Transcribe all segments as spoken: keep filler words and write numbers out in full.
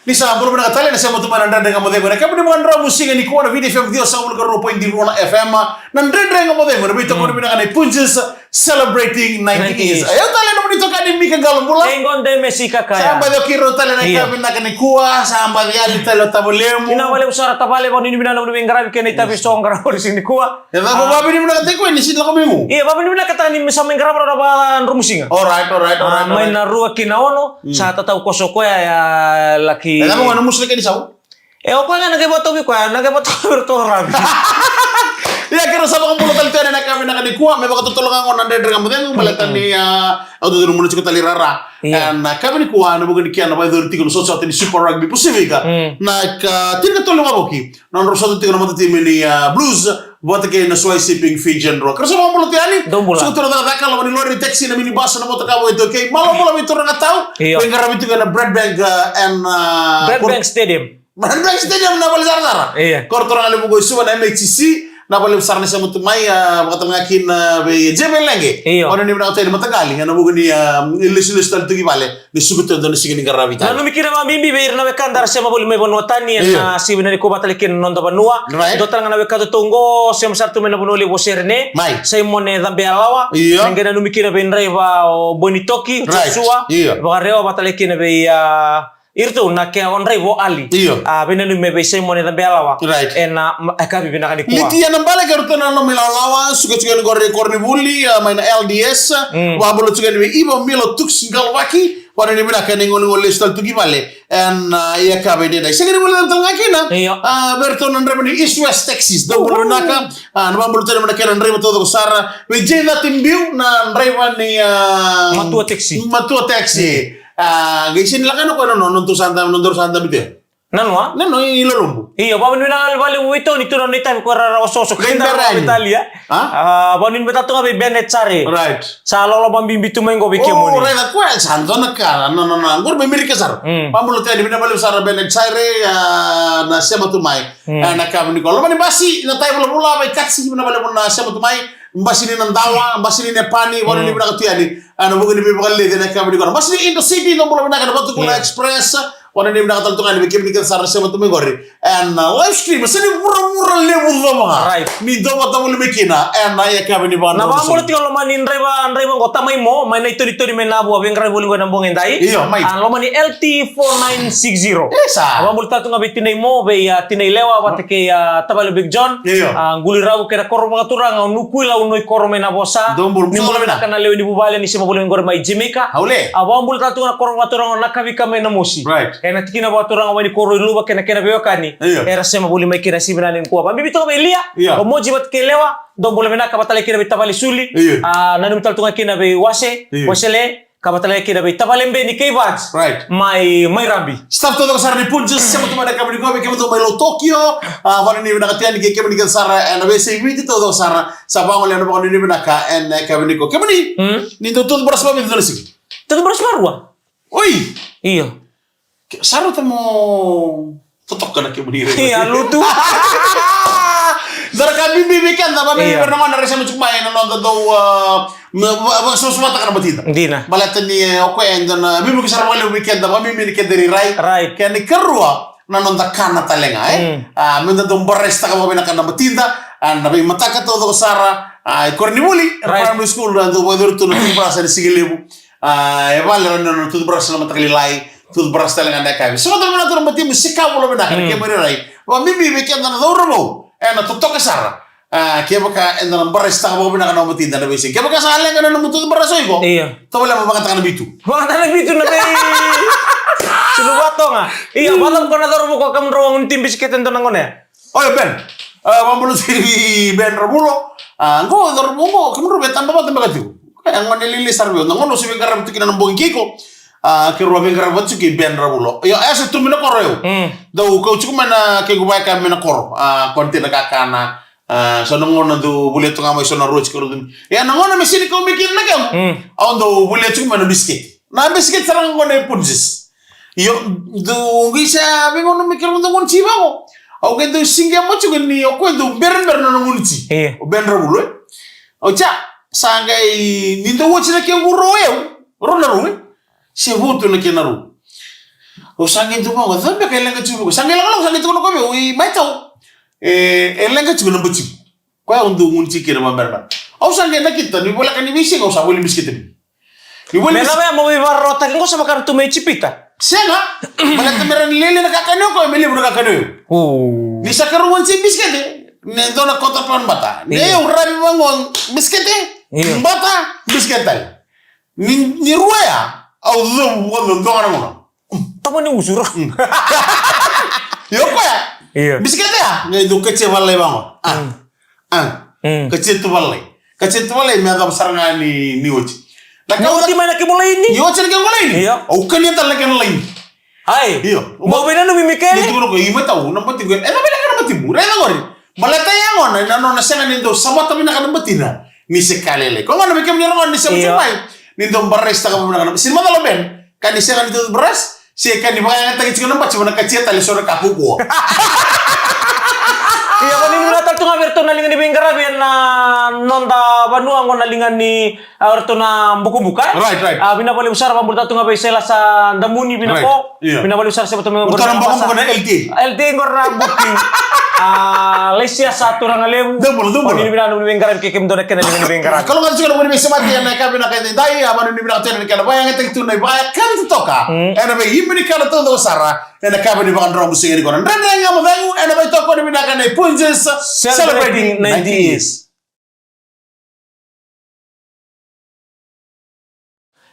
Ni sa bula vinaka tale na sema tu mai na Dredre Ga Mo Cegu ena kemuni madrau musiga nikua na Viti F M ciwasagavulu ka rua point rua na F M. Na Dredre Ga Mo Cegu na veitokoni vinaka nei Punjas celebrating ninety years. Ninety years. E, au tale na moni toka ni Mika Galobula. E, qo de mesi kakaya. Sa baci o kiro tale na Io. Ika vinaka nikua, sa baci ali tale o tavalemu. Ina vale usara tavale, vau nini vinaka na veiqaravi kei na itavi so qaravi siga nikua. E, vavinavinaka tiko ni sina lako mai mu. Ia, vavinavinaka tani me sa mai qarava na vadromusiga. Alright, alright, alright, Ah, mai alright. Na rua ki na ono, Mm. sa tatau koso koya ya laki. E, vavinavinaka na musika ni sau. E, o koya ga na qai vatauvi koya, na qai vatauvi ratou ravi. Ia, kira sa vakabula tale tu yani na ka vinaka nikua, me vakatotolo ga qo na Dredre Ga Mo Cegu, baleta Mm. ni, ah, au dodonu muna tiko tale rara. Ia. Ah, na ka vinaka nikua, na vuku ni kena vakaitavi tiko na sotasota ni Super Rugby Pacific. Mm. Na ka tinikatolu ga vauki. Na nodra sota tiko na matatimi ni, ah, Blues, vata kei na Suai Shipping Fijian Rock. Kira sa vakabula tu yani. Dou bula. Suka tu na cakacaka, loma ni lori, taxi, na minibus, na motoka, vakaitaukei. Malamala vei turaga tau. Io. Veiqaravi tiko ena Bradbank, ah, and, ah, Bradbank Stadium. Bradbank Stadium na vale sarasara. Io. Koro turaga levu qo i Suva na M H C C. Na vale sara na sema tu mai, ah, vakatalega kina vei Jebe Lenge. Io. Vavinavinaka tu yani mataqali. Ena vuku ni, ah, lesulesu tale tu ki vale. Ni suka tu e dua na siga ni qaravi tale. Nanumi kina vakabibi vei ira na wekada era sema voli mai vanua tani, Io. ena siga vinaka nikua vata tale kina na noda vanua. Right. Dua tale ga na weka tatou qo, sema sara tu mai na Vanua Levu o Serene. Mai. Saimone Cabeyalawa. Io. Na qai nanumi kina vei draiva o Boni Toki, Right. Joshua. Io. Vakarewa vata tale kina vei, ah, iratou na kena o draiva o Ali. Io. Ah, veinanumi vei Saimone Cabeyalawa. Right. Ena, ah, yakavi vinaka nikua. Litia Nabale kei ratou na nona ilawalawa, suka tiko yani qori koronivuli, ah, mai na L D S. Mm. Vakabula tiko yani vei Iva Milo Tux Galvaki. Vavinavinaka ena igolegole lesu tale tu ki vale. Ena, ah, yakavi edaidai. Sega ni vuli tale ga kina. Io. Ah, vei ratou na draiva ni East West Taxis. Dou bula vinaka. Ah, na vakabula tale mai na kena draiva taucoko sara. Vei Jay Nati Biu na draiva ni, ah, Matua Taxi. Matua Taxi. Mm. Ah, qai sega ni lako yani o koya na nona, nona tou sa dabe, nona tou sa dabe tu. Nanoa? Nanoa i Lolobu. Io, vavinavinaka valevu vei Toni tu na nona itavi ko rara osooso. Vei Berani. Italia. Ha? Ah, vavinavinaka tu ga vei Bennett Sare. Right. Sa lolo vakabibi tu mai qo vei kemuni. Oh, right, o koya sa dua na ka, na, na, na, qori mai Merika sara. Mm. Vabula tu yani, vinaka valevu sara Bennett Sare, ah, na sema tu mai. Mm. Ah, na ka vei ni ko. Loma ni basi, na tai vulavula, vei Katsi, vinaka valevu na sema tu mai. Basi ni Nadawa, basi ni Nepani, vavinavinaka tu yani. Ah, na vuku ni veivakaleci na ka vei ni ko. Basi ni Intercity, dou bula vinaka na Vatukoula Mm. Express. Vavinavinaka tale tu ga yani vei kemuni kece sara na sema tu mai qori. Ena, ah, live stream, sa ni vuravura levu cava ga. Right. Ni dou vata voli mai kina. Ena, ah, yakavi ni vanua. Na vakabula tiko loma ni draiva, draiva qo Tamai Mo, mai na iTonitoni mai Navua, veiqaravi voli qo ena bogi edai. Io, mai. Ah, loma ni L T four nine six zero. Isa. Vakabula tale tu ga vei Tinai Mo, vei, ah, Tinai Lewa, vata kei, ah, tavale Big John. Io. Ah, Quli Ravu kei na koro vakaturaga o Nukuila, o Noi Koro mai Navosa. Dou bula, ni bula vinaka na lewe ni vuvale ni sema voli mai qori mai Jamaica. Aule. Ah, vakabula tale tu ga na koro vakaturaga o Nakavika mai Namosi. Right. Ena tikina vakaturaga o Wainikoro i Luva kei na kena veiwekani. Io. Era sema voli mai kina siga vinaka nikua. Vakabibi toka vei Lia. Io. O Moji vata kei Lewa. Dou bula vinaka vata tale kina vei tavale Suli. Io. Ah, nanumi tale tu ga kina vei Wase. Io. Wasele. Ka vata tale kina vei tavale Beni kei Vaj. Right. Mai, mai Rabi. Staff taucoko sara ni Punjas, sema tu mai na yakavi nikua, vei kemudou mai Lo Tokyo. Ah, vavinavinaka tu yani kei kemuni kece sara ena veiyasai Viti taucoko sara. Sa vagolea na vakanuinui vinaka ena yakavi nikua. Kemuni, Mm. ni dau toothbrush vakavica na siga? Toothbrush vakarua. Oi! Io. Ke-, sa rauta mo totoka na kemuni ira. Ia, lutu. Dua na ka bibi vei keda, vakabibi Ia. vei ira na gone era sema tiko mai na noda dau, ah, me-, va-, vakasavasavataka na batida. Dina. Baleta ni, eh, o koya e dua na veivuke sara vakalevu vei keda, vakabibi ni keda irairai. Right. Kena ikarua, na noda kana tale ga, eh? Mm. Ah, meda dau embrace-taka vakavinaka na batida, ah, na veimataka taucoko sara, ah, i koronivuli, Right. primary school, ah, dau vakayacori tu na toothbrush ni sigalevu. Ah, e vale ra na toothbrush na mataka lailai, toothbrush tale ga na yakavi. Sega tale vinaka tu na batimu, sega vula vinaka na Mm. kemu irairai. Vakabibi vei keda na cauravou, ena totoka sara. Ah, kevaka eda na embrace-taka vakavinaka na batida na veisiga. Kevaka sa leqa na nomu toothbrush o iko, Io. tovolea mo vakataka na vitu. Vakataka na vitu na vei. Sulu vatoga. Io, vata ko na cauravou ko kemudrau a gunu ti bisikete dua na gone. Oya, Ben. Ah, vakabulati Ben Ravulo. Ah, qo, cauravou qo, kemudrau via taba vata beka tiko. E gone lailai sara vei au. Na gauna au se veiqaravi tu kina na bogi kei iko. Ah, keirau a veiqaravi vata tiko kei Ben Ravulo. Io, e se tu mai na koro au. Mm. Dau kau tiko mai na kequ vaka mai na koro. Ah, container kakana. Ah, so na gauna dau volia tu ga mai so na rua tiko rau tu. Ia na gauna me sega ni kau mai kina na kequ. Mm. Au dau volia tiko mai na bisikete. Na bisikete sara ga qo na Punjas. Io, dau qai sa veigauna me keirau dau gunu ti vaqo. Au qai dau siqema tiko ni o koya dau berabera na nona gunu ti. Io. O Ben Ravulo, e. Au tsa, sa qai ni dau oti na kequ rau e au. Rau na rau, e. Se votu na kena rau. Au sa qai tu vaqo, cava beka e leqa tiko vei koya? Sa qai lako, lako, sa qai tukuna o koya vei au, i mai tau. E, e leqa tiko na batimu. Koya au dau gunu tiko kina vakaberabera. Au sa qai nakita, ni voleka ni veisiga, au sa voli bisikete. Ni voli bisikete. Me na vea mo veivakararamataki qo sa vaka ratou mai Ijipita. Sega. Baleta me rawa ni lailai na kakana o koya, me levu na kakana o yau. O. Ni sa karua ni se bisikete, ni dua na quarter pound bata. Ni Io. au ravi vaqo bisikete, Io. bata, bisikete tale. Ni, ni rua ya, au covu, au covu, dua ga na gauna. Tama ni usura. Mm. Io koya. Io. Bisikete ya, qai dau katia valalai vaqo. Ah. Mm. Ah. Mm. Katia tu valalai. Katia tu valalai, me yacova sara ga ni, ni oti. Na Ni ka oti mai na kemu laini. Ni oti na kemu laini. Io. Au kania tale na kena laini. Ai. Io. Mo veinanumi Mikaeli. Ni tukuna o koya, i mai tau, na batimu. E na vei na kena batimu. Raica qori. Baleta ya gona, na nona sega ni dau savata vinaka na batina. Ni se ka lailai. Ko gona me kemuni na gona ni se Io. mai. Ni dau embarrass taka vinaka na. Sega ni macala o Ben. Ka ni sega ni toothbrush, se ka ni vakayagataki tiko na bati, vana katia tale so na ka kaukauwa. Ia, vakanuinui vinaka tale tu ga vei iratou na liga ni veiqaravi ena noda vanua qo na liga ni, a, o iratou na Bukabuka, e? Right, right. A, vinaka vakalevu sara, vakabula tale tu ga vei Selasa Damuni, vinaka. Right. Ia. Vinaka vakalevu sara, sema tu mai qo. Iratou na Bukabuka na L T A. L T A qo na booking. A, Laisiasa Turagalevu. Dou bula, dou bula. Vakanuinui vinaka na nomuni veiqaravi kei kemudou na kena liga ni veiqaravi. Kalou ga tiko na nomuni veisemati ena yakavi vinaka edaidai, a, vakanuinui vinaka tale na kena vakayagataki tu na ivakayakavi totoka. Mm. Ena veimini kala taucoko sara, ena yakavi ni vakadromu siga nikua. Na Dredre Ga Mo Cegu, ena veitokoni vinaka nei Punjas, celebrating ninety years.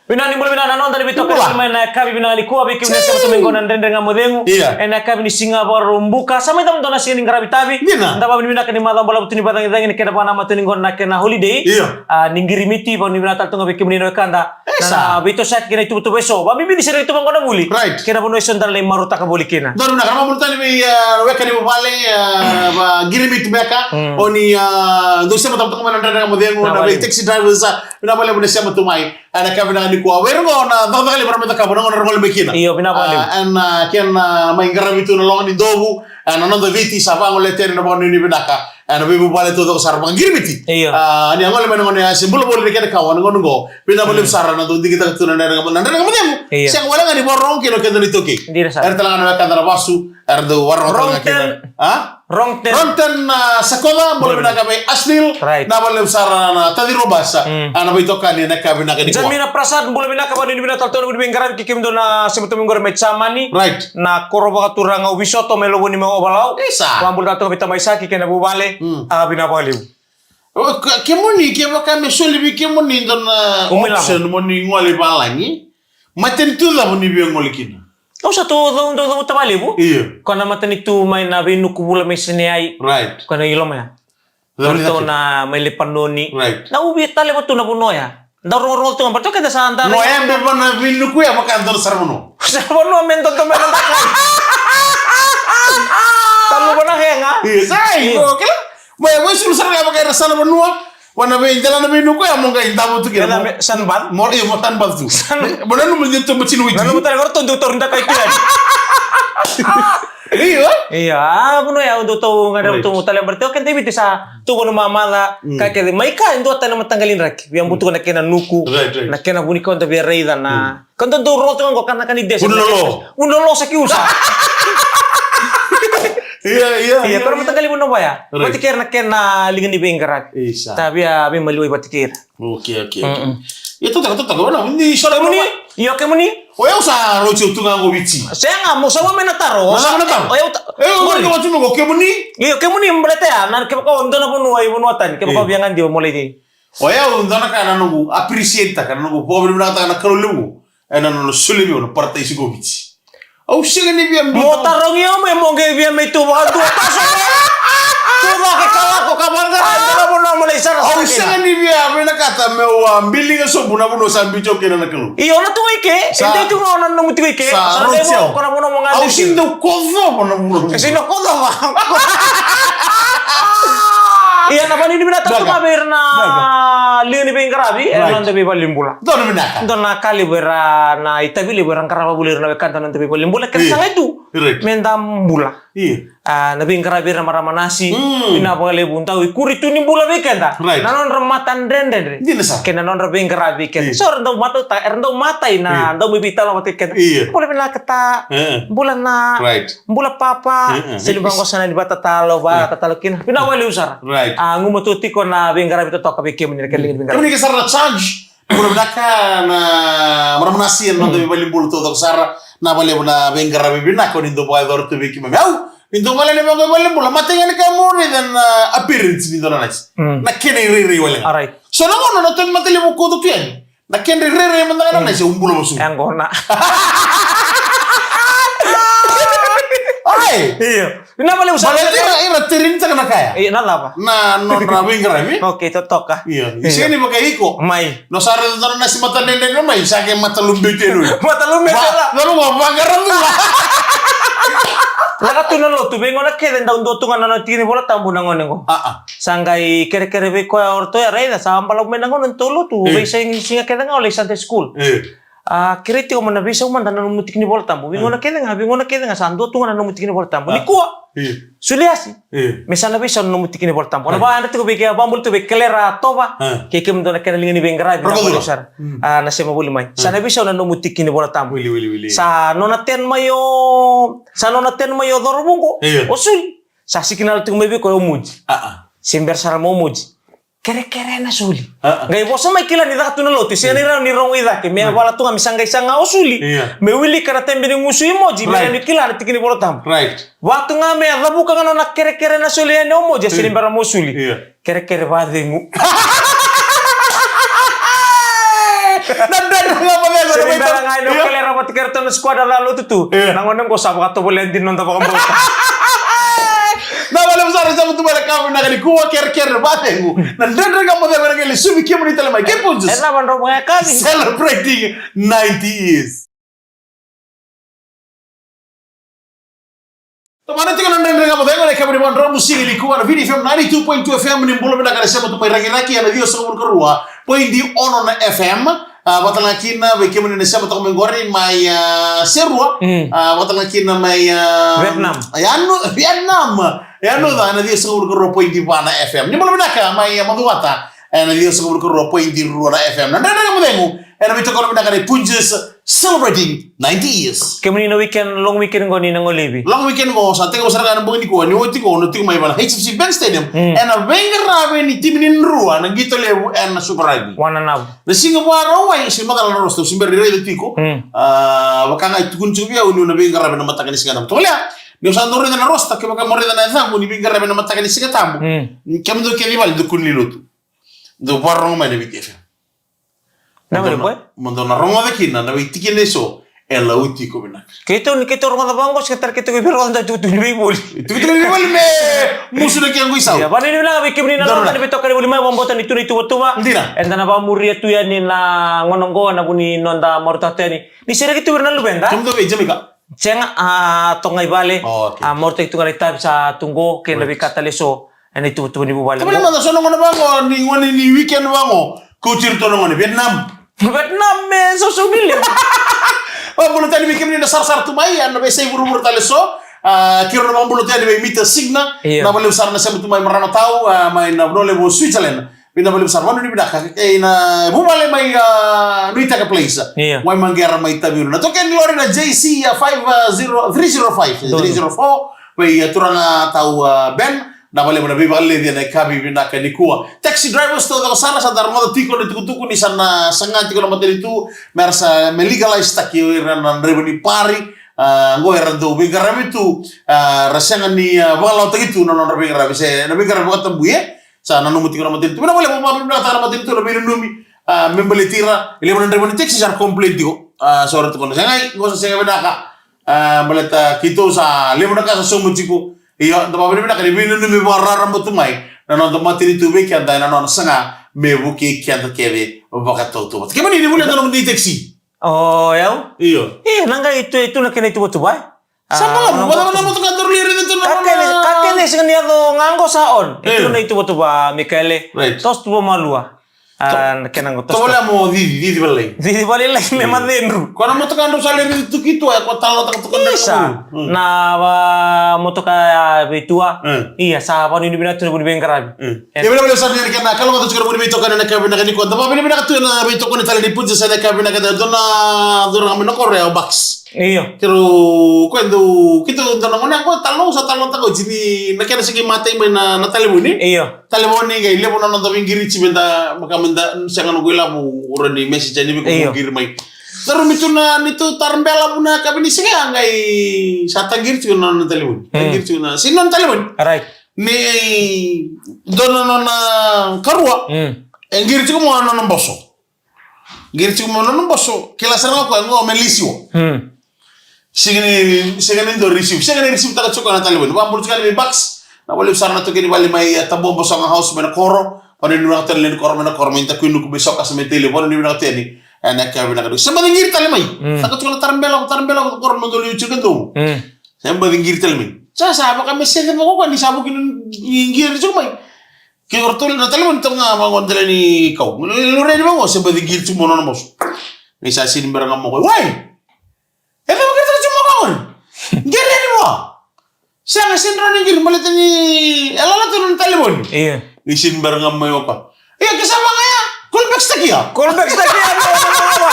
Vinaka ni bula, vinaka na noda ni veitokoni mai na yakavi vinaka nikua, vei kemuni na sema tu mai qo na Dredre Ga Mo Cegu. Ia. Ena yakavi ni siga Vakaraubuka. Sa mai cava dua na siga ni qaravi tavi. Dina. Da vakavinavinaka ni macawa balavu tu ni vakacagicagi ni kena vakanamata tu ni qo na kena holiday. Ia. A, ni qirimiti, vakanuinui vinaka tale tu ga vei kemuni na wekada. E sa. Na veitosoyaki kei na ituvatuva eso. Vakabibi ni se rairai tu vaqo na vuli. Right. Kei na vanua eso da na lai marautaka voli kina. Donu na karama bula tale vei, a, weka ni vuvale, a, va qirimiti beka. Mm. O ni, a, dou sema tale tu ga mai na Dredre Ga Mo Cegu, na vei taxi drivers, a, vinaka vakalevu na sema tu mai. Ena yakavi vinaka nikua. Vei ira qo na cakacaka levu era mai cakava, na gauna era gole mai kina. Io, vinaka vakalevu. A, ena, a, kena, a, mai qaravi tu na loga ni dovu. A, na noda Viti sa vagolea tale na vakanuinui vinaka. Ena veivuvale taucoko sara vakaqirimiti. Io. A, ni a gole mai na gauna ya se bula voli na kena kawa, na gauna qo. Vinaka vakalevu sara na dau digitaka tu na Dredre Ga Mo, na Dredre Ga Mo Cegu. Io. Sega wale ga ni vakarorogo kina o keda na iTaukei. Dina sara. Era tale ga na wekada na vasu, era dau vakarorogo tale ga kina. Wrong turn. A? Wrong turn. Wrong turn, a, Sakoca, bula vinaka vei Asnil. Right. Vinaka vakalevu sara na Taci Robasa. Mm. A, na veitokani ena yakavi vinaka nikua. Jamina Prasad, bula vinaka, vakanuinui vinaka tale tu na nomuni veiqaravi kei kemudou na sema tu mai qori mai Jamani. Right. Na koro vakaturaga o Visoto mai Lovoni mai Ovalau. Isa. Vakabula tale tu ga vei tamai Saki kei na vuvale. Mm. A, vinaka vakalevu. O, ke-, kemuni, kevaka me soli vei kemuni dua na option mo ni gole i valagi, matanitu cava ni via gole kina? Au sa tu, tu, tu, tu, tavalevu. Io. Ko na matanitu mai na veinuku vula mai Sinai. Right. Ko na i loma ya. Cava ni iratou na mai Lepanoni. Right. Na uvi tale vatu na vanua ya. Da rogorogo tu ga, baleta o keda sa da. No, e beba na veinuku ya vaka dua na sara vanua. Sara vanua me dodo me na dakai. Talu vana hega. Io, sa i, io. Io, kila. Mo, mo sulu sara ga vaka era sara vanua. Vana vei, dela na veinuku ya mo qai davo tu kina. Mo, sunbath? Mo, io, mo sunbath tu. Sun- Mo nanuma ni tu bati ni witi. Nanuma tale, agora tou dau tauri dakai tu yani. Io. Io, a, vanua ya, au dau tau ga, right, dau tau tale, baleta o keda i Viti sa tu vanua mamaca, mm, ka kece. Mai ka, e dua tale na mataqali draki. Via butuka na kena nuku, right, right, na kena vunikau da via raica na. Mm. Ka dau dau rogo tu ga qo ka na ka ni desi. Vunilolo. Vunilolo sa ki usa. Ia, ia, ia, ko na mataqali vanua vaya. Right. Vata kei ira na kena liga ni veiqaravi. Isa. Da via veimaliwai vata kei ira. Okay, okay, okay. Mm-mm. Ia, totoka, totoka, vana, ni soli kemuni, vanua. Io, kemuni. O yau sa rauti au tu ga qo Viti. Sega, mo sa wa me na taro. Na sa, na taro. O yau ta-, e, o qori. Qori, qori, qori, kemuni. Io, kemuni, baleta ya, na kevaka o dua na vanua, i vanua tani, kevaka, io, o via gadi, o mo lai. O yau, dua na ka na noqu appreciate taka, na noqu vakavinavinakataka na Kalou levu. Ena nona solia vei au na parataisi qo Viti. Au sega ni via biu. Mo tarogi au mai, mo qai via mai tu vakadua taso. Tu cake ka lako ka vaqara, ena vanua mo lai sara sara kina. Au sega ni via vinakata meu a biliga sobu na vanua sa biu tiko kina na Kalou. Io, na tu ga i ke, sa, e dei tu ga na nomu tiko i ke, sa, sa rauti au. Ko na vanua mo gade. Au sega ni dau kocova na vanua. E sega ni kocova. Ia, na vakanuinui vinaka tu ga vei ira na A liga ni veiqaravi e noda veivalenibula. Dua na vinaka. Dua na ka levu era na itavi levu era qarava voli ira na wekada na noda veivalenibula. Kena sa qai tu me da bula. A, na veiqaravi ira marama nasi. Ina vakalevu dau ikuri tu ni bula vei keda na nodra mata dredredre kei na nodra veiqaravi vei keda. So era dau mata, era dau matai na dau mai veitalanoa vata kei keda. Bula vinaka ta, bula na, bula papa. Seli vaqo sa na ni vatatalo, vatatalo kina. Vinaka vakalevu sara. A, gumatua tiko na veiqaravi totoka vei kemuni na kena liga ni veiqaravi. Kemuni ke sara na charge. Bula vinaka na marama nasi, na noda veivalenibula totoka sara. Na vakalevu na veiqaravi vinaka ni dau vakayacora tu vei keimami. Au ni dau gole ni vaqo veivalenibula, matai ga ni ka mo raica na appearance ni dua na nasi. Na kena irairai wale ga. So na gauna na toni mata levu ko tu yani. Na kedra irairai mada ga na nasi, au bula vasu. E gona. Ai. Io. Ina vakalevu sara. Baleta ira, ira terinitaka na kaya. Io, na cava? Na nodra veiqaravi. Okay, totoka. Io. Io. Sega ni vaka iko. Mai. No sa raica dua na nasi mata dredre mai, sa ke mata lubete lui. Mata lubete la. Cava mo vaqara bula. Lako tu na lotu, vei gauna kece dau dua tu ga na nona tiki ni Vola Tabu na gone qo. Sa qai kerekere vei koya o ratou ya, raica sa balavu mai na gauna ni tou lotu, vei sa siga kece ga o lai Sunday school. A, kerei tiko mo na veisau mada na nomu tiki ni Vola Tabu. Vei gauna kece ga, vei gauna kece ga sa dua tu ga na nomu tiki ni Vola Tabu. Nikua, soli asi. Me sa na veisau na nomu tiki ni Vola Tabu. Au na vakayadra tiko vei kea, vakabula tu vei Kelera Tova. Kei kemudou na kena liga ni veiqaravi na voli sara. A, na sema voli mai. Sa na veisau na nomu tiki ni Vola Tabu. Sa nona ten mai o, sa nona ten mai o cauravou qo. O Suli. Sa sikinala tiko mai vei koya o Moji. Se bera sara mo Moji. Kerekere na Suli. Qai vosa mai kila ni caka tu na lotu, sega ni rawa ni rogo i cake, me vala tu ga me sa qai saga o Suli. Me wilika na tebe ni gusu i Moji, me rawa ni kila na tiki ni Vola Tabu. Va tu ga me a cavuka ga nona kerekere na Suli yani o Moji, a sega ni bera mo Suli. Kerekere vacegu. Na dredre ga mo cegu. Sega ni bera ga ni o Kelera vata kei ratou na squad a ca lotu tu. Na gone qo sa vakatovolea dina noda vakabauta. Na vale vosara sa mutu mai na ka vinaka nikua, kerekere vacegu. Na dredre ga mo cegu ena qai lesuvi kemuni tale mai. Ke Punjas. E cava drau vakayakavi? Celebrating ninety years. Tomana tiko na dredre ga mo cegu ena kemuni vakadromu siga nikua na Viti F M ninety-two point two F M. Ni bula vinaka na sema tu mai Rakiraki ena ciwasagavulu ka rua poidi ono na F M. A, vakatale ga kina vei kemuni na sema toka mai qori mai, a, Serua. A, vakatale ga kina mai, a, Vietnam. Yanu, Vietnam. Yanuca ena ciwasagavulu ka rua poidi va na F M. Ni bula vinaka mai, a, Macuata ena ciwasagavulu ka rua poidi rua na F M. Na dredre ga mo cegu ena veitokoni vinaka ni Punjas celebrating ninety years. Kemuni na weekend, long weekend qo ni na golevi. Long weekend qo sa tekivu sara ga ena bogi nikua, ni oti qo na tiko mai va na H F C Bank Stadium ena veiqaravi ni timi ni Drua na qito levu ena Super Rugby. Wananavu. Na siga Vakarauwai, se macala na roster, se bera ni raica tiko. A, vaka ga e tukuni tiko vei au niu na veiqaravi na mataka ni siga na. Tovolea, niu sa dau raica na roster, kevaka mo raica na yacamu ni veiqaravi na mataka ni siga tabu. Kemudou kece i vale dou kua ni lotu. Dou vakarorogo mai na Viti F M. Na vale boy? Mo dou na rogoca kina na veitikina eso e lauti iko vinaka. Keitou ni keitou rogoca vaqo, se tara keitou veirogoca na itukutuku ni veivoli. Itukutuku ni veivoli me musu na kequ isau. Ia, vanavinaka vei kemuni na lomani veitokani voli mai, vakabauta ni tu na ituvatuva. Dina. Eda na vakamuria tu yani na gauna oqo ena vuku ni noda marautaka tu yani ni sereki tu vei ira na luveda. Kemudou vei Jamaica? Sega, a, toka ga i vale. A, marautaki tu ga na itavi sa tu qo kei na veika tale eso. Ena ituvatuva ni vuvale. Tamana mada so na gone vaqo, ni gone ni weekend vaqo. Kauti iratou na gone Vietnam. Vietnam me sausau ni levu. Vakabula tale vei kemuni na sarasara tu mai ena veiyasai vuravura tale so. A, keirau na vakabula tu yani vei Mita Signa. Io. Na vakalevu sara na sema tu mai marama tau, a, mai na vanua levu o Switzerland. Vinaka vakalevu sara, vanua ni vinaka. E, na vuvale mai, a, Nuitaka Place. Io. Waimaqera mai Taveuni. Na tokeni lori na J C, a, five zero, three zero five, three zero four. Vei, a, turaga tau, a, Ben. Na vakalevu na veivakaleci ena yakavi vinaka nikua. Taxi drivers taucoko sara, sa da rogoca tiko na itukutuku ni sa na saga tiko na matanitu me ra sa, me legalize taki o ira na draiva ni pari. A, qo era dau veiqaravi tu, a, ra sega ni, a, vakalawataki tu na nodra veiqaravi se na veiqaravi vakatabui, e. Sa nanuma tiko na matanitu. Vinaka vakalevu, vakavinavinakataka na matanitu na veinanumi, a, me baleti ira. E levu na draiva ni taxi sa ra complain tiko. A, so ra tukuna, sega, qo sa sega vinaka. A, baleta keitou sa levu na ka sa sauma tiko. Io, da vakavinavinaka ni veinanumi vakararaba tu mai na noda matanitu vei keda ena nona saga me vukei keda kece vakatautauvata. Kemuni ni vuli ena nomuni taxi? O yau? Io. E, na qai tu, e tu na kena ituvatuva, e? Sa, a, balavu, na motoka daru lai raica tu na, ka kece, ka kece sega ni yaco ga qo sa on. E tu na ituvatuva, Mikaele. Right. Toso tu vakamalua. A, na kena qo toso. Tovolea mo cici, cici valai. Cici valai me macedru. Ko na motoka drau sa lai raici tu ki tua, e ko talanoataka toka na. Isa. Na va motoka ya vei tua. Ia, sa vanuinui vinaka tu na vuni veiqaravi. Ia, vinaka vakalevu sara ni kena kalougata tiko na vuni veitokani ena yakavi vinaka nikua. Da vakavinavinaka tu ena veitokani tale ni Punjas ena yakavi vinaka, dua na curaga mai na koro ya o Bucks. Io. Keirau, koya dau, keitou dua na gone qo, talanoa, sa talanoataka oti ni na kena sega ni matai mai na, na talevoni. Io. Talevoni qai levu na noda veiqiriti meda, vaka meda sega na qo i lavu, ura ni message ni vei ko qiri mai. Daru mi tu na, ni tu tara bela vu na yakavi ni siga ya qai sa taqiri tiko na nona talevoni. Taqiri tiko na, si nona talevoni. Right. Ni dua na nona karua. E qiri tiko mai na nona boso. Qiri tiko mai na nona boso, kila sara ga o koya qo me lisiwa. Sega ni, sega ni dua receive, sega ni receive taka tiko na talevoni. Vakabula tiko yani vei Bucks, na vale sara na toka ni vale mai, e, Tabobosoga House mai na koro. Vanuinui vinaka tu ena lewe ni koro mai na koro, mai Takuinuku, mai Sokasa, mai Tailevu, vanuinui vinaka tu yani. Ena yakavi vinaka. Se baci qiri tale mai. Taka tiko na tara bela, tara bela, koro na dolu tiko e domo. Se baci qiri tale mai. Sa, sa vaka me sega vaka o koya ni sa vuki ni qiri tiko mai. Ke o ratou na talevoni toka ga vaqo dela ni kau. Lori yani vaqo, se baci qiri tiko mai na nona boso. Ni sa sini bera ga mai o koya. Wai! E cava qiri tiko mai vaqo? Qiri yani vua. Sega, sini rawa ni qiri, baleta ni e lala tu na nona talevoni. Io. Ni sini bera ga mai o koya. Io, ke sa vaka ya, call back staki ya. Call back staki ya, no, no, no, no.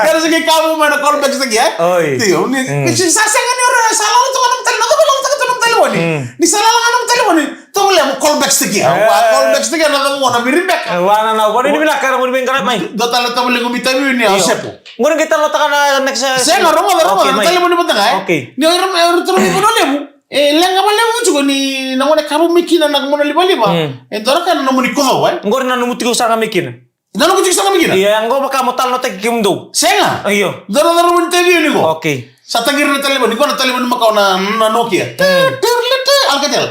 Kera sa qai kamu mai na call back staki ya. Oi. Io, ni, ni sa sega ni o ira, sa lala tu ga na nona tale-, na cava lala tu ga na nona talevoni. Ni sa lala ga na nona talevoni. Tovolea mo call back staki ya. Wa call back staki ya, na cava mo na viri beka. Wa na, na, wa ni vinaka na mo ni veiqaravi mai. Dua tale tavalequ mai Taveuni, o Sepo. Qori qai talanoataka na next, uh, sega, rogoca, rogoca, na talevoni vata ga, e. Okay. Ni o ira, o ira toro mai Vanua Levu. E leqa vakalevu tiko ni na gone kavu mai kina na gone livaliva. E dua na ka na nomuni kocova, e. Qori na nomu tiko sara ga mai kina. Na nomu tiko sara ga mai kina. Ia, qo vaka mo talanoataki kemudou. Sega. Io. Dua na nomuni Taveuni qo. Okay. Sa taqiri na talevoni, qo na talevoni makawa na, na Nokia. Alcatel.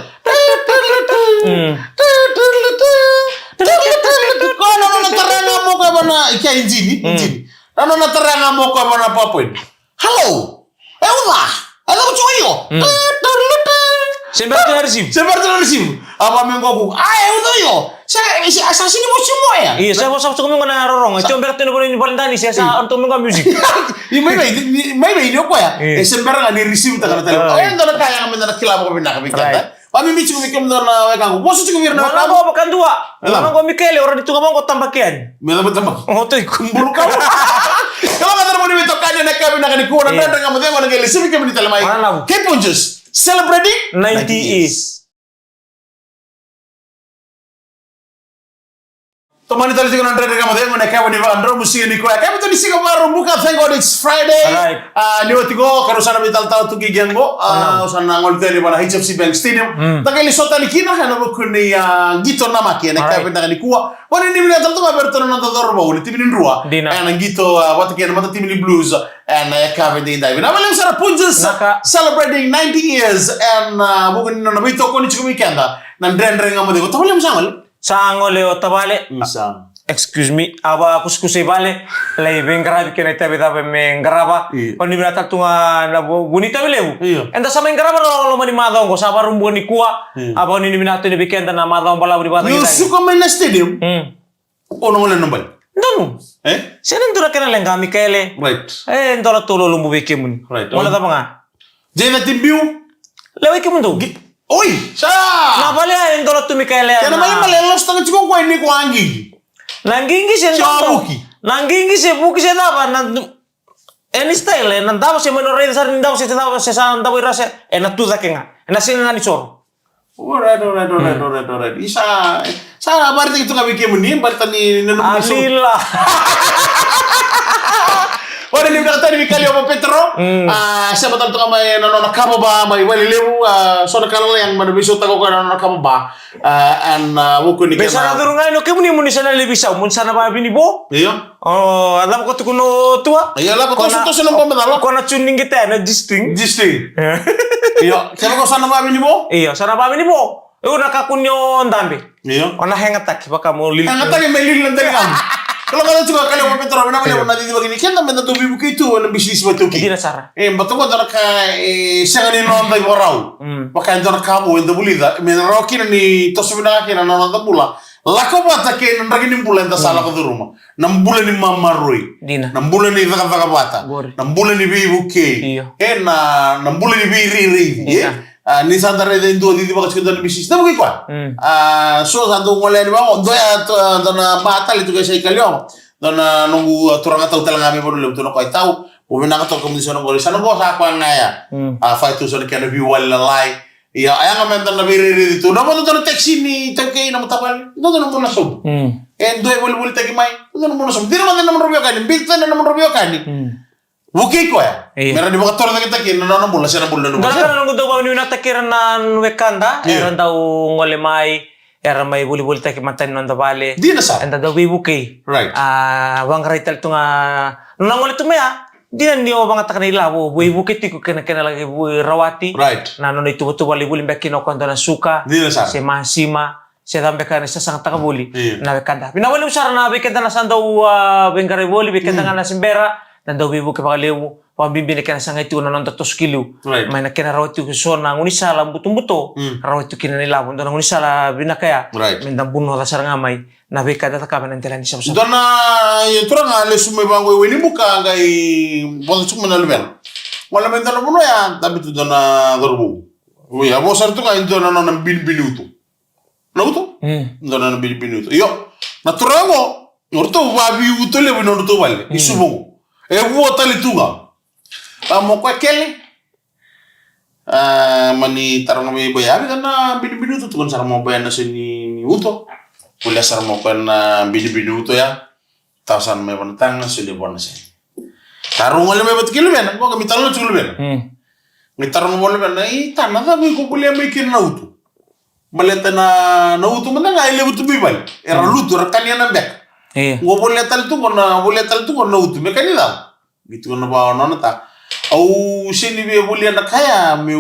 Ko na nona tara ga mai o koya vua na, i kea injini, injini. Na nona tara ga mai o koya vua na PowerPoint. Hello. E uca. E cava tiko io? Se bera tu na receive. Se bera tu na receive. A va me qoku. A, e uca io. Sa, sa, sa sini mo simo ya. Io, sa, sa, sa, sa, ko me qo na rorogo. Tio bera tu na vale ni vale dani, sa, sa, on tu me qo music. I mai, mai, mai, mai, ni o koya. E se bera ga ni receive taka na tale. E dua na ka ya me da na kila vakavinaka vei keda. Right. Vamimi tiko vei kemudou na wekaqu. Vosa tiko vei ira na wekaqu. Mo na qo vakadua. Mo na qo Mikaele, o rawa ni tu ga mo qo tabaki yani. Me cava tabaki? O tiko. Buluka. Kalougata na vuni veitokani ena yakavi vinaka nikua, na Dredre Ga Mo Cegu, na qai lesu vei kemuni tale mai. Kei Punjas, celebrating ninety years. Tomani tale tiko na Dredre Ga Mo Cegu ena yakavi ni vakadromu siga nikua. Yakavi ni siga Vakaraubuka, thank God it's Friday. Alright. A, ni oti qo, keirau sa na veitalatala tu ki qo. A, au sa na gole tale vua na H F C Bank Stadium. Da qai lesu tale kina ena vuku ni, a, qito namaki ena yakavi vinaka nikua. Vakanuinui vinaka tale tu ga vei iratou na noda cauravou na timi ni Drua. Dina. Ena qito, a, vata kei na matatimi ni Blues. Ena yakavi edaidai. Vinaka vakalevu sara Punjas. Vinaka. Celebrating ninety years. Ena, a, vuku ni nona veitokoni tiko vei keda na Dredre Ga Mo Cegu. Tavale, mo sa gole? Sa gole o tavale. Sa. Excuse me. A, vakusakusa i vale. Lai veiqaravi kei na itavi cava me qarava. Io. Vakanuinui vinaka tale tu ga na vu-, vuni tavi levu. Io. Eda sa mai qarava na loma ni macawa qo, sa Vakaraubuka nikua. Io. A, vakanuinui vinaka tu yani vei keda na macawa balavu ni vata. Ni o suka mai na stadium. Mm. O na gole na bale. Donu. E? Se na dua na kena leqa, Mikaele. Right. E, dola tu lolobu vei kemuni. Right. Gole cava ga. Jay na tibiu. Lewe kemudou. Oi, sa. Na vale e dola tu, Mikaele. Kena malemale e losotaka tiko o koya ni ko a qiqi. Na qiqi se dola. Sa vuki. Na qiqi se vuki se cava, na du-, any style, e na davo se mai no raica sara ni davo se cava, se sa davo i ra se, e na tu cake ga. E na sega ga ni soro. Alright, alright, alright, alright, alright. Isa, sa vakaraitaki tu ga vei kemuni, baleta ni na nomu so. Alila. Ora ni vinaka tale vei Kaliova Petero. Mm. A, sema tale tu ga mai na nona kava ba mai Valelevu, a, so na ka lala yang mai na veisautaka o koya na nona kava ba. A, ena, a, vuku ni kena. Me sa na curu ga ina o kemuni mo ni sa na lai veisau, mo ni sa na vavini vo. Io. O, a cava ko tukuna o tua? Io, lako toso, toso na bobo cava? Ko na tune ni qita na G-string. G-string. Io, kevaka o sa na vavini vo? Io, sa na vavini vo. Au na kakua ni o dabe. Io. O na hegataki vaka mo lili. Hegataki me lili na daligamu. Kalougata tiko Kaliova Petero, vinaka vakalevu na cicivaki ni keda, me da dau veivukei tu ena bisinisi vata kei. Dina sara. E, baleta qo dua na ka, e, sega ni noda ivakarau. Mm. Vaka e dua na ka vou eda vulica, me rawa kina ni toso vinaka kina na noda bula. Lako vata kei na draki ni bula eda sa lako curuma. Na bula ni mamaroi. Dina. Na bula ni cakacaka vata. Qori. Na bula ni veivukei. Io. E na, na bula ni veireirei. Dina. E? A, ni sa da raica e dua cici vaka tiko dua na misisi. Tabu kei koya. Mm. A, so sa dau gole yani vaka, dua ya, dua na ba tale tiko e sa i Kaliwa. Dua na noqu, a, turaga tau tale ga mai Vanua Levu tu na koya i tau. Mo vinaka toka mo ni sa na qori. Sa na qo sa koya ga ya. Mm. A, fai tu sa na kena view wale lalai. Ia, a yaga meda na veirairai tu. Na vodo dua na taxi ni taukei na matavali. Dua na mona sobu. Mm. E dua e volivolitaki mai. Dua na mona sobu. Dina mada na mona veiwekani. Bita na mona veiwekani. Mm. Vukei koya. Io. Mera ni vakatorocaketaki na nona bula, se na bula na nona. Dua na ka na noqu dau vakanuinataki ira na wekada. Io. Era dau gole mai. Era mai volivolitaki matani noda vale. Dina sara. Eda dau veivukei. Right. A, vaqarai tale tu ga. Na gole tu mai ya. Dina ni o vagataka na ilavo, veivuke tiko kena, kena laki vu-, rawati. Right. Na nona ituvatuva lai vuli beka kina o koya dua na suka. Dina sara. Se masima, se cava beka na sasagataka voli. Io. Na wekada. Vinaka vakalevu sara na vei keda na sa dau, a, veiqarai voli, vei keda ga na se bera, na dau veivuke vakalevu, vakabibi na kena sagai tiko na noda toso ki liu. Right. Mai na kena rawa tiko so na gaunisala butobuto, rawa tiko kina na ilavo, dua na gaunisala vinaka ya. Right. Meda bunoca sara ga mai. Na veika eda cakava ena dela ni savasava. Dua na, e, turaga lesu mai vaqo e Wainibuka qai vodo tiko mai na luvena. Gole mai dua na vanua ya, dabe tu dua na cauravou. Oi, a vo sara tu ga e dua na nona binibini uto. Na uto? Mm. Dua na nona binibini uto. Io, na turaga qo, o ratou vavi uto levu ena nodratou vale. Mm. I Suva qo. E vua tale tu ga. A mo koya kele. A, mani taroga mai vei koya, a, vica na binibini uto, tukuna sara mai o koya na seni ni uto. Volia sara mai o koya na binibini uto ya. Tau sara mai vua na taga, solia vua na seni. Taroga gole mai vata kei luvena, qo qai mai taroga tiko luvena. Mm. Qai taroga vua luvena, i ta, na cava iko volia mai kina na uto? Baleta na, na uto mada ga e levu tu mai vale. Era lutu, era kania na beka. Io. Qo volia tale tu qo na, volia tale tu qo na uto, me kani cava? Qai tukuna vua o nona ta. Au seni via volia na ka ya meu,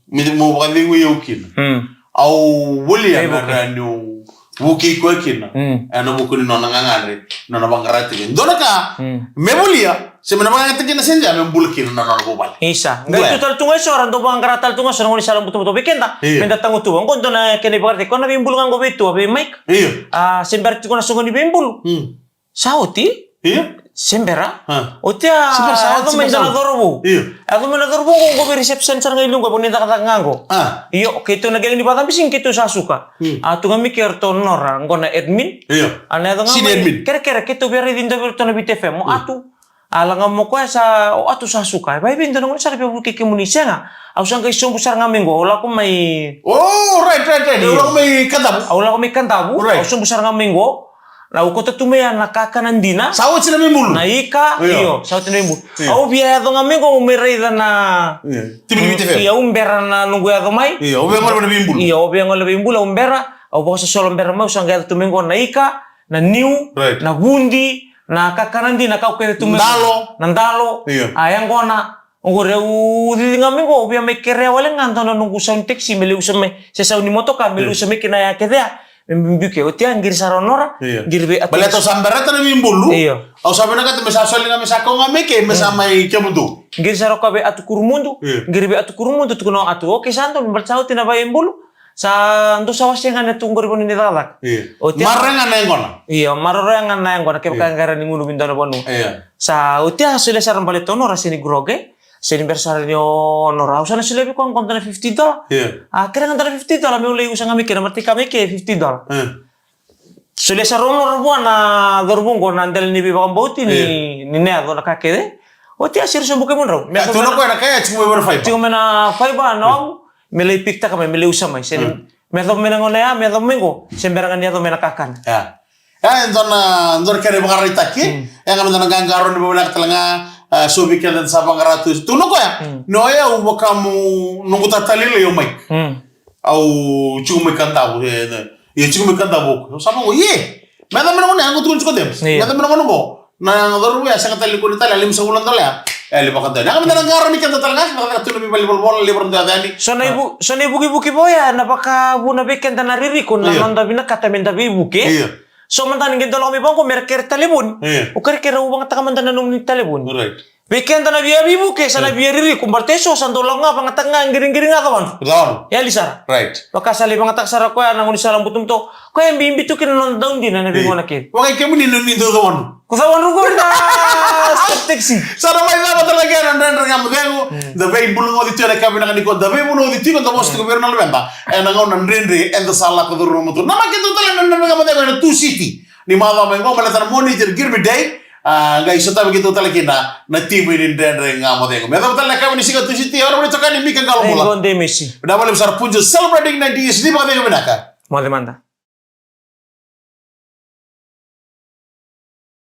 meu vakacegui au kina. Mm. Au volia me rawa niu vukei koya kina. Mm. Ena vuku ni nona gagadre, nona vaqara tiko. Dua na ka, mm, me volia, se me na vakayagataki kina sede ya me bula kina na nona vuvale. Isa. Qai tu tale tu ga eso, ra dau vaqara tale tu ga eso na gaunisala butobuto vei keda. Io. Meda tagutuva. Qo dua na kena ivakaraitaki, ko na veibulu ga qo vei tua, vei Mike. Io. A, se bera tiko na soqo ni veibulu. Mm. Sa oti? Io. Se bera. A. Oti a, se bera sa oti, yaco mai na cauravou. Io. Yaco mai na cauravou qo, qo vei reception sara ga i liu qo, vei ni cakacaka ga qo. A. Io, keitou na qele ni vakacabisi, keitou sa suka. Hmm. A, tu ga mai kei ratou nona, qo na admin. Io. A, na yaco ga mai. Senior admin. Kerekere, keitou via raici dua vei ratou na Viti F M. Mo atu. A, la ga mo koya sa, o atu sa suka. E vei, vei dua na gone sara via vukei kemuni, sega. Au sa qai sobu sara ga mai qo, au lako mai. Oh, right, right, right. Au lako mai Kadavu. Au lako mai Kadavu. Right. Au sobu sara ga mai qo. Na au kauta tu mai ya na kakana dina. Sa oti na veibulu. Na ika, io, sa oti na veibulu. Io. Au via yaco ga mai qo, au mai raica na. Io. Timi ni Viti F M. Io, au bera na noqu yaco mai. Io, au via gole na veibulu. Io, au via gole na veibulu, au bera, au vakasosolo bera mai, au sa qai yaco tu mai qo na ika, na niu, right, na vudi, na kakana dina, ka au kece tu mai. Dalo. Na dalo. Io. A, yaqona. Oqori au cici ga mai qo, au via mai kerea wale ga dua na noqu sau ni taxi me lesu mai, se sau ni motoka me lesu mai kina ya kece ya. Me biubiu ke, oti ya, qiri sara o Nora, io, qiri vei Atu. Baleta au sa bereta na veibulu. Io. Au sa vinakata me sa soli ga, me sa kau ga mai ke, me sa mai kemudou. Qiri sara o koya vei Atu Kurumudu. Io. Qiri vei Atu Kurumudu, tukuna o Atu, okay, sa donu, baleta sa oti na veibulu. Sa dou sa wasea ga na tu qori vanua ni cakacaka. Io. Oti ya. Maroroya ga na yaqona. Io, maroroya ga na yaqona, kevaka e qai rawa ni gunuvi dua na vanua. Io. Sa oti ya, solia sara baleta o Nora, seni groge. Seni bera sara ni o Nora, au sa na solia vei koya qo dua na fifty dollar. Io. A, kerea ga dua na fifty dollar meu lai usa ga mai kina, matai ka mai ke fifty dollar. Io. Solia sara o Nora vua na cauravou qo na dela ni veivakabauti ni, io, ni na yaco na ka kece. Oti ya, siri sobu kemudrau. Me yaco tu na koya na ka ya, tiko mai na faiva. Tiko mai na faiva na, io, au, me lai pick-taka mai, me lai usa mai. Seni, io, me yaco mai na gauna ya, me yaco mai qo. Se bera ga ni yaco mai na kakana. Io. E, dua na, dua na kena ivakaraitaki. Mm. E, ga meda na qaqarauni vakavinaka tale ga, e, so vei keda sa vaqara tu. Tukuna o koya. Mm. Ni o yau vaka mo noqu tatalialiai o Mike. Mm. Au tiko mai Kadavu, e, e, ia tiko mai Kadavu. Au sa vaqo, ie. Me yaco mai na gauna ya, qo tukuna tiko o Debs. Io. Me yaco mai na gauna qo. Na cauravou ya sega tale ni kua ni tale, a, lima sagavulu na dola ya. E, lai vakadonui. Ia ga meda na qaqarauni keda tale ga, na ka tu na veivalenivolavola, lai vakadonui yani. So na ivu-, so na ivukivuki vou ya, na vakavuna vei keda na ririko, na, io, noda vinakata meda veivuke. Io. So mada ni qai dolaga mai vaqo, mera kere talevoni. Io. O kerekere, au vagataka mada na nomuni talevoni. Right. Vei keda na via veivuke, sa na via ririku, baleta eso sa dau lako ga, vagataka ga, qiriqiri ga, cavadru. Cavadru. Yali sara. Right. Vaka sa lai vagataka sara koya na gaunisala butobuto. Koya e bibi tu kina na noda dau dina na veigauna kece. Vaka i kemuni ni dau cavadru. Ko cavadru ko na step taxi. Sa na mai cava tale ga na Dredre Ga Mo Cegu. Da veivunauci tu ena yakavi vinaka nikua, da veivunauci tiko, da vosa tiko vei ira na luveda. Ena gauna dredre eda sa lako curuma tu. Namaki keitou tale na Dredre Ga Mo Cegu ena Tusiti ni macawa mai qo, baleta na Moniti na Kirby Day. A, qai sotavi keitou tale kina na timi ni Dredre Ga Mo Cegu. Me yacova tale na yakavi ni siga Tusiti, e ora moni toka ni Mika Qalo Bula. Thank God, Messi. Vinaka vakalevu sara, Punjas celebrating ninety years, ni vakacegu vinaka. Moce mada.